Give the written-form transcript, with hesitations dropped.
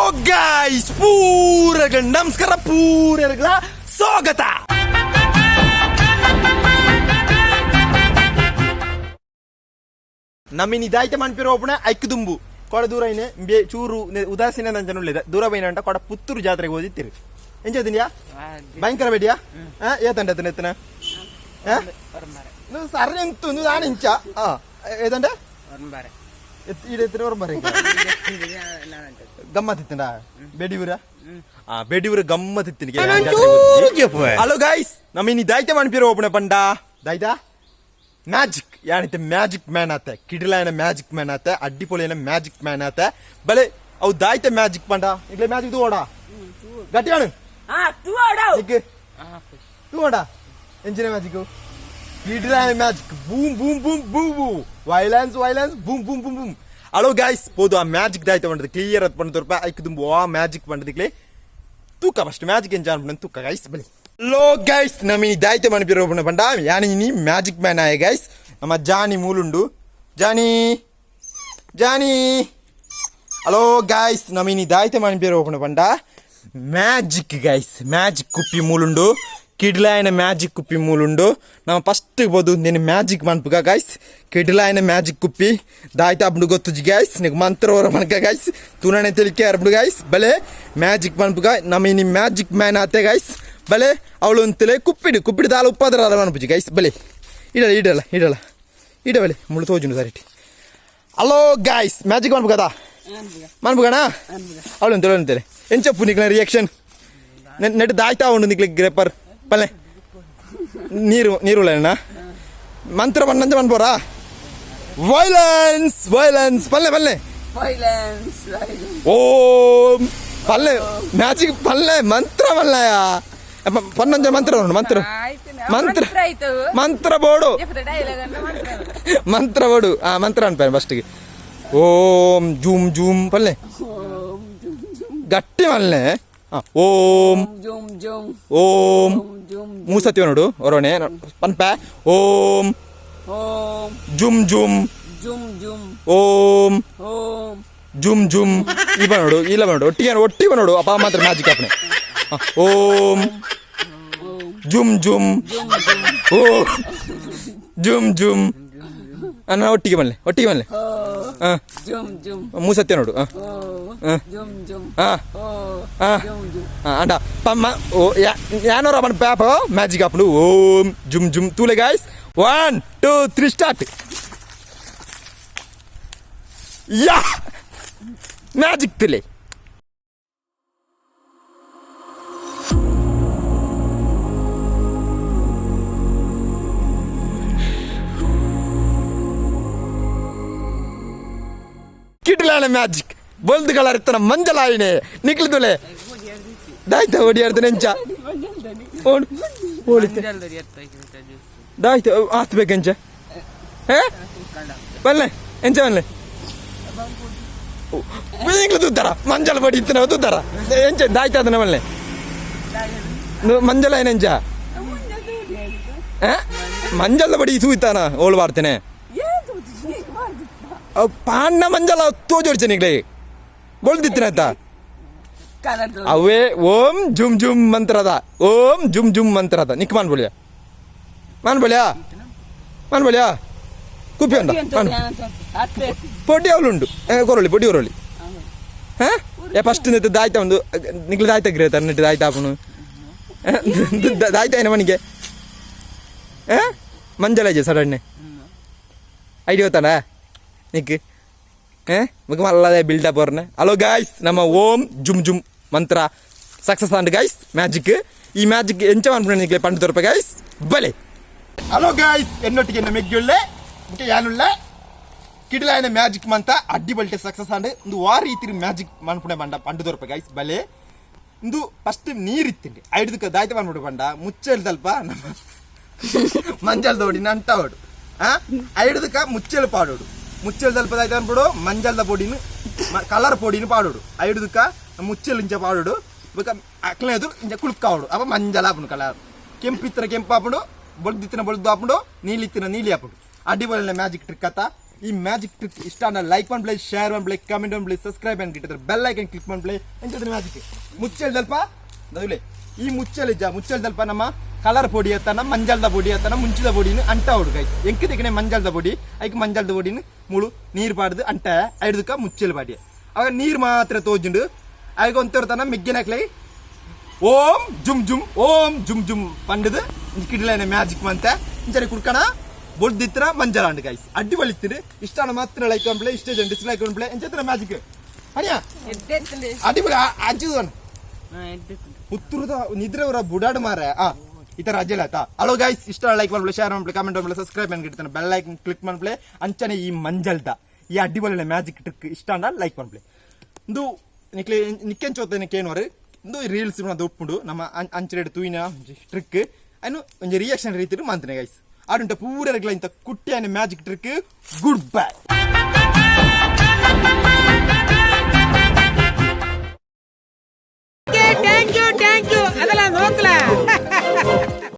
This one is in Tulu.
Guys, ಪೂರಗ ನಮಸ್ಕಾರ, ಪೂರಗಳ ಸ್ವಾಗತ. ನಮ್ಮಿನ ಇದಾಯ್ತ ಮನ್ಪಿರೋ ಒಬ್ಬನ ಐಕ್ ದುಂಬು ಕೊಡ ದೂರ ಐನೆ ಬೇ ಚೂರು ಉದಾಸೀನ ನಂಜನ ದೂರ ಬೈನ ಅಂಟ ಕೊಡ ಪುತ್ತೂರು ಜಾತ್ರೆಗೆ ಓದಿತ್ತಿರಿ. ಎಂಚದಿನ್ಯಾ ಭಯಂಕರ ಬೇಡಿಯಾ? ಏತಂಡ ಎತ್ತನ ಎತ್ತನ ಸರ್ ಎಂತು ನಾನು ಇಂಚ ಏತಂಡ ಈಡೆತ್ತಿನ ಹೊರಬಾರ ಗಮ್ಮತ್ತಿತ್ತಂಡ ಬೇಡಿಯೂರ. ಆ ಬೇಡಿಯೂರ ಗಮ್ಮತ್ತಿತ್ತಿನ. ಹಲೋ ಗೈಸ್, ನಮ್ಮ ಇನಿ ದಾಯ್ತ ಮನ್ಪಿರೋ ಒಬ್ಬನ ಪಂಡ ದಾಯ್ತಾ ಮ್ಯಾಜಿಕ್ ಯಾನಿತ್ತೆ ಮ್ಯಾಜಿಕ್ ಮ್ಯಾನ್ ಆತೆ, ಕಿಡಿಲಾಯನ ಮ್ಯಾಜಿಕ್ ಮ್ಯಾನ್ ಆತೆ, ಅಡ್ಡಿಪೊಳಿಯನ ಮ್ಯಾಜಿಕ್ ಮ್ಯಾನ್ ಆತೆ. ಬಲೆ ಅವು ದಾಯ್ತ ಮ್ಯಾಜಿಕ್ ಪಂಡ ಇಗ್ಲೆ ಮ್ಯಾಜಿಕ್ ತೂವಡ ಗಟ್ಟಿಯಾಣು ನಿಕ್ ತೂವಡ ಎಂಜಿನ magic ಕಿಡಿಲಾಯನ magic boom boom boom boom boom violence violence boom boom boom boom. Hello guys, ಪೋದು ಆ ಮ್ಯಾಜಿಕ್ ದಾಯ್ತ ಪಂಡದು ಕ್ಲಿಯರ್ ಅತ್ ಪಂಡ ತೋರ್ಪ. ಐಕ್ ದುಂಬು ಆ ಮ್ಯಾಜಿಕ್ ಪಂಡದಿಕ್ಲೆ ತೂಕ ಫಸ್ಟ್ ಮ್ಯಾಜಿಕ್ ಎಂಜ ಅನ್ಪುನ ತೂಕ ಗೈಸ್. ಬಲಿ ಲೋ ಗೈಸ್, ನಮಿನಿ ದಾಯ್ತ ಮನ್ಪಿರೋ ಪಂಡ ಯಾನಿ ನೀ ಮ್ಯಾಜಿಕ್ ಮ್ಯಾನ್ ಆಯ ಗೈಸ್. ನಮ್ಮ ಜಾನಿ ಮೂಲುಂಡು. ಜಾನಿ ಜಾನಿ. ಹಲೋ ಗಾಯ್ಸ್, ನಮಿನಿ ದಾಯ್ತ ಮನ್ಪಿರೋ ಪಂಡ magic guys. Magic ಕುಪ್ಪಿ ಮೂಲುಂಡು, ಕಿಡ್ಲಾಯನ ಮ್ಯಾಜಿಕ್ ಕುಪ್ಪಿ ಮೂಲುಂಡು. ನಮ್ಮ ಫಸ್ಟ್ ಬೋದು నేను ಮ್ಯಾಜಿಕ್ ಮನ್ಪುಗ ಗೈಸ್. ಕಿಡ್ಲಾಯನ ಮ್ಯಾಜಿಕ್ ಕುಪ್ಪಿ ದಾಯ್ತ ಅಬ್ಡು ಗೊತ್ತುಜಿ ಗೈಸ್. నీకు ಮಂತ್ರ ಓರ ಮನ್ಕ ಗೈಸ್, ತೂನನೆ ತಿಳಿಕೆ ಅರ್ಬುಡು ಗೈಸ್. ಬಲೆ ಮ್ಯಾಜಿಕ್ ಮನ್ಪುಗ. ನಮ್ಮ ಇನಿ ಮ್ಯಾಜಿಕ್ ಮ್ಯಾನ್ ಆತೆ ಗೈಸ್. ಬಲೆ ಅವಳು ಅಂತಲೇ ಕುಪ್ಪಿಡು ಕುಪ್ಪಿಡು ದಾಲ ಉಪ್ಪಾದ್ರ ಮನ್ಪುಜಿ ಗೈಸ್. ಬಲೆ ಇಡಲ್ಲ ಇಡಲ್ಲ ಇಡಲ್ಲ ಇಡ ಬಲೆ ಮುಳು ತೋಜುಂಡು ಸರಿಟಿ. Hello guys, magic ಮನ್ಪುಗದ ಮನ್ಪುಗಣ ಅವಳು ಅಂತೇಳಿ ಅಂತಾರೆ. ಎಂಚಪ್ಪು ನಿಕ್ಲ ರಿಯಾಕ್ಷನ್ ನೆಟ್ ದಾಯ್ತಾ ಉಂಡು ನಿಕ್ಲೆ ಗ್ರೇಪರ್ ಪಲ್ಲೆ ನೀರು ನೀರು ಉಳ್ಳಣ್ಣ ಮಂತ್ರ ಬಣ್ಣಂತ ಮನ್ಪೋರಾ ವೈಲೆನ್ಸ್ ವೈಲೆನ್ಸ್ ಪಲ್ಲೆ ಪಲ್ಲೆ ಓಂ ಪಲ್ಲೆ ಮ್ಯಾಜಿಕ್ ಪಲ್ಲೆ ಮಂತ್ರ ಪಲ್ಲೆಯ ಪನ್ನಂಜ ಮಂತ್ರ ಉಂಡು ಮಂತ್ರ ಮಂತ್ರ ಮಂತ್ರ ಬೋಡು ಮಂತ್ರ ಬೋಡು. ಆ ಮಂತ್ರ ಅನ್ಪಾನೆ ಫಸ್ಟ್ಗೆ ಓಂ ಜೂಮ್ ಜೂಮ್ ಪಲ್ಲೆ ಗಟ್ಟಿ ಮಲ್ಲೆ. ಓಂ ಓಂ ಮೂಸತಿ ನೋಡು ಹೊರೋಣೆ ಪನ್ಪ ಓಂ ಜುಮ್ ಜುಮ್ ಓಂ ಜುಮ್ ಜುಮ್. ಈ ನೋಡು ಇಲ್ಲ ನೋಡು ಒಟ್ಟಿಗೆ ಒಟ್ಟಿಗೆ ನೋಡು ಅಪ್ಪ ಮಾತ್ರ ಮ್ಯಾಜಿಕ್ ಅಪ್ಪಣೆ. ಓಂ ಜುಮ್ ಜುಮ್ ಓ ಜುಮ್ ಜುಮ್ ಅನ್ನ ಒಟ್ಟಿಗೆ ಬನ್ನಿ ಒಟ್ಟಿಗೆ ಬನ್ನಿ. ಮೂಸತ್ಯ ನೋಡು. ಅಂಡ ಪಮ್ಮ ಓ ಯಾನೋರ ಪನ್ ಪ್ಯಾಪ ಮ್ಯಾಜಿಕ್ ಅಪ್ಪನು ಓಂ ಜುಮ್ ಜುಮ್ ತೂಲೆ guys. 1 2 3 start. Yeah magic ತುಲೆ. ಕಿಡ್ಲಾನ ಮ್ಯಾಜಿಕ್ ಬೊಲ್ದು ಕಲರ್ ಇತ್ತನ ಮಂಜಲಾಯಿನೆ ನಿಕ್ಲು ತುಲೆ ದಾಯ್ತ ಓಡಿಯಾಡ್ತಾನೆ ನೆಂಚ ಓಡು ಓಡಿತೆ ದಾಯ್ತ ಆತ್ ಬೇಕೆಂಚ ಹೇ ಬಲ್ಲೆ ಎಂಚ ಬಲ್ಲೆ ಈಗಲೂ ತೂತಾರ ಮಂಜಲ ಪಡಿ ಇತ್ತನ ತೂತಾರ ಎಂಚ ದಾಯ್ತ ಅದನ್ನ ಬಲ್ಲೆ ಮಂಜಲ ಏನೆಂಚ ಮಂಜಲ ಬಡಿ ತೂತಾನ ಓಳು ಬಾರ್ತೇನೆ ಪಾಂಡ ಮಂಜಲ ತೋಜೋಡ್ಚೆ ನಿಗ್ಲೆ ಬೊಳ್ದಿತ್ತಿನ ಆಯ್ತಾ ಅವೇ ಓಂ ಜುಮ್ ಜುಮ್ ಮಂತ್ರದ ಓಂ ಜುಮ್ ಜುಮ್ ಮಂತ್ರದ ನಿಕ್ ಮಾನ್ ಬೋಲಿಯಾ ಮಾನ್ ಬೋಲಿಯಾ ಮಾನ್ ಬೋಲಿಯಾ ಕುಪ್ಪಿ ಉಂಡ ಪೊಡಿ ಅವಳುಂಡು ಕೊರೊಳ್ಳಿ ಪೊಡಿ ಕೊರೊಳ್ಳಿ. ಹಾಂ ಏ ಫಸ್ಟ್ ನೆತ್ತು ದಾಯ್ತ ಒಂದು ನಿಕ್ಲು ದಾಯ್ತ ಗ್ರೇತ ನೆಟ್ಟು ದಾಯ್ತ ಆಪುನು ದಾಯ್ತ ಏನ ಮನಿಗೆ ಹಾಂ ಮಂಜಲ ಸಡನ್ನೆ ಐಡಿಯಾ ತಾನ ನಿಕ್ ಮಗ ಮಲ್ಲದೆ ಬಿಲ್ಡಪ್ ಅವ್ರನ್ನ. ಹಲೋ ಗಾಯ್ಸ್, ನಮ್ಮ ಓಂ ಜುಮ್ ಜುಮ್ ಮಂತ್ರ ಸಕ್ಸಸ್ ಆಂಡ್ ಗೈಸ್. ಮ್ಯಾಜಿಕ್ ಈ ಮ್ಯಾಜಿಕ್ ಎಂಚ ಅನ್ಕೊಂಡು ನಿಕ್ಲೆ ಪಂಡು ತೋರ್ಪ ಗೈಸ್. ಬಲೆ ಹಲೋ ಗಾಯ್ಸ್, ಎನ್ನೊಟ್ಟಿಗೆ ಎನ್ನ ಮೆಗ್ಗುಳ್ಳೆ ಮುಖ್ಯ ಯಾನುಳ್ಳೆ ಕಿಡಿಲಾಯನ ಮ್ಯಾಜಿಕ್ ಮಂತ ಅಡ್ಡಿ ಬಲ್ಟೆ ಸಕ್ಸಸ್ ಆಂಡ್ ಒಂದು ವಾರ ರೀತಿ ಮ್ಯಾಜಿಕ್ ಮನ್ಪುಣೆ ಬಂಡ ಪಂಡು ತೋರ್ಪ ಗೈಸ್. ಬಲೆ ಇಂದು ಫಸ್ಟ್ ನೀರು ಇತ್ತಿಂಡಿ ಐಡ್ದಕ್ಕೆ ದಾಯ್ತ ಬಂದ್ಬಿಡು ಬಂಡ ಮುಚ್ಚಲ್ ತಲ್ಪ ನಮ್ಮ ಮಂಜಲ್ ದೋಡಿ ನಂಟವಡು ಐಡ್ದಕ್ಕ ಮುಚ್ಚಲ್ ಪಾಡೋಡು ಮುಚ್ಚಲ್ ತಲ್ಪ ದಾಯ್ತ ಅನ್ಬಿಡು ಮಂಜಲ್ದ ಪೊಡಿನ ಕಲರ್ ಪೊಡಿನ ಪಾಡೋಡು ಐಡ್ದಕ್ಕ ಮುಚ್ಚಲ್ ಇಂಚ ಪಾಡೋಡು ಬೊಕ ಅಕ್ಲೆ ಎದುರು ಇಂಚ ಕುಳುಕಾವಡು. ಅಪ್ಪ ಮಂಜಲ ಆಪುಂಡು ಕಲರ್ ಕೆಂಪಿತ್ತಿನ ಕೆಂಪು ಆಪುಂಡು, ಬೊಲ್ದಿತ್ತಿನ ಬೊಲ್ದು ಆಪುಂಡು, ನೀಲಿತ್ತಿನ ನೀಲಿ ಆಪುಂಡು. ಅಡ್ಡಿ ಬೊಲ್ನ ಮ್ಯಾಜಿಕ್ ಟ್ರಿಕ್ ಅತ್ತ. ಈ ಮ್ಯಾಜಿಕ್ ಟ್ರಿಕ್ ಇಷ್ಟ ಆಂಡ ಲೈಕ್ ಮನ್ಪುಲೆ, ಶೇರ್ ಮನ್ಪುಲೆ, ಕಮೆಂಟ್ ಮನ್ಪುಲೆ, ಸಬ್ಸ್ಕ್ರೈಬ್ ಅನ್ ಬೆಲ್ ಐಕನ್ ಕ್ಲಿಕ್ ಮನ್ಪುಲೆ. ಎಂಚದ ಮ್ಯಾಜಿಕ್ ಮುಚ್ಚೆಲ್ದಲ್ಪ ದೌಲೆ ಈ ಮುಚ್ಚಲ್ ಇಜ್ಜ, ಮುಚ್ಚಲ್ದಲ್ಪ ನಮ್ಮ ಕಲರ್ ಪೊಡಿ ಅತ್ತನ ಮಂಜಲ್ದ ಪೊಡಿ ಅತ್ತನ ಮುಂಚಿದ ಪೊಡಿನ ಅಂಟಾವೊಡು ಗೈಸ್. ಎಂಕ್ ತಿಕ್ಕನೆ ಮಂಜಲ್ದ ಪೊಡಿ. ಐಕ್ ಮಂಜಲ್ದ ಪೊಡಿನ ಮುಳು ನೀರು ಪಾಡ್ದು ಅಂಟ ಐಡ್ದಕ್ಕ ಮುಚ್ಚಲ್ ಪಾಡಿಯ. ಅವಾಗ ನೀರು ಮಾತ್ರ ತೋಜುಂಡು. ಐಕ್ ಒಂತೊರ್ತನ ಮಿಗ್ಗಿನಕ್ಲೆ ಓಂ ಜುಮ್ ಜುಮ್ ಓಂ ಜುಮ್ ಜುಮ್ ಪಂಡದು ಕಿಡ್ಲೈನ ಮ್ಯಾಜಿಕ್ ಮಂತೆ ಇಂಚನೆ ಕುಡ್ಕಣ ಬೊಲ್ದಿತ್ರ ಮಂಜಲಾಂಡ್ ಗೈಸ್. ಅಡ್ಡಿ ಇತ್ತಿರು. ಇಷ್ಟಾನ ಮಾತ್ರ ಲೈಕ್ ಅನ್ಪ್ಲೆ, ಇಷ್ಟ ಜನ ಡಿಸ್ಲೈಕ್ ಅನ್ಪ್ಲೆ. ಎಂಚತ್ರ ಮ್ಯಾಜಿಕ್ ಅನಿಯಾ ಅಡಿಪೊಲಿ ಅಜ್ಜು ಪುತ್ತೂರುದ ನಿದ್ರೆ ಅವರ ಬುಡಾಡು ಮಾರೆ. ಆ ಈ ತರ ಅಜ್ಜಲ ಆಯ್ತಾ. ಹಲೋ ಗೈಸ್, ಇಷ್ಟ ಲೈಕ್ ಮಾಡ್ಲೆ, ಶೇರ್ ಮಾಡ್ಲೆ, ಕಮೆಂಟ್ ಮಾಡ್ಲೆ, ಸಬ್ಸ್ಕ್ರೈಬ್ ಮಾಡ್ಕಿಡ್ತಾನೆ, ಬೆಲ್ ಐಕನ್ ಕ್ಲಿಕ್ ಮಾಡ್ಲೆ. ಅಂಚನೆ ಈ ಮಂಜಲ್ದ ಈ ಅಡ್ಡಿಬೊಲಿನ ಮ್ಯಾಜಿಕ್ ಟ್ರಿಕ್ ಇಷ್ಟ ಅಂಡ ಲೈಕ್ ಮಾಡ್ಲೆ. ಇಂದು ನಿಕ್ಲೆ ನಿಕ್ಕೆಂಚೋತನೆ ಕೇನುವರು ಇಂದು ರೀಲ್ಸ್ ಉಪ್ಪುಂಡು ನಮ್ಮ ಅಂಚೆಡ್ ತೂಯಿನ ಟ್ರಿಕ್ ಅನ್ನು ಒಂಜಿ ರಿಯಾಕ್ಷನ್ ರೀತಿಡ್ ಮಂತನೆ ಗೈಸ್. ಆಡುಂಟ ಪೂರ ಇಂತ ಕುಟ್ಟಿಯಾನೆ ಮ್ಯಾಜಿಕ್ ಟ್ರಿಕ್. Good bye.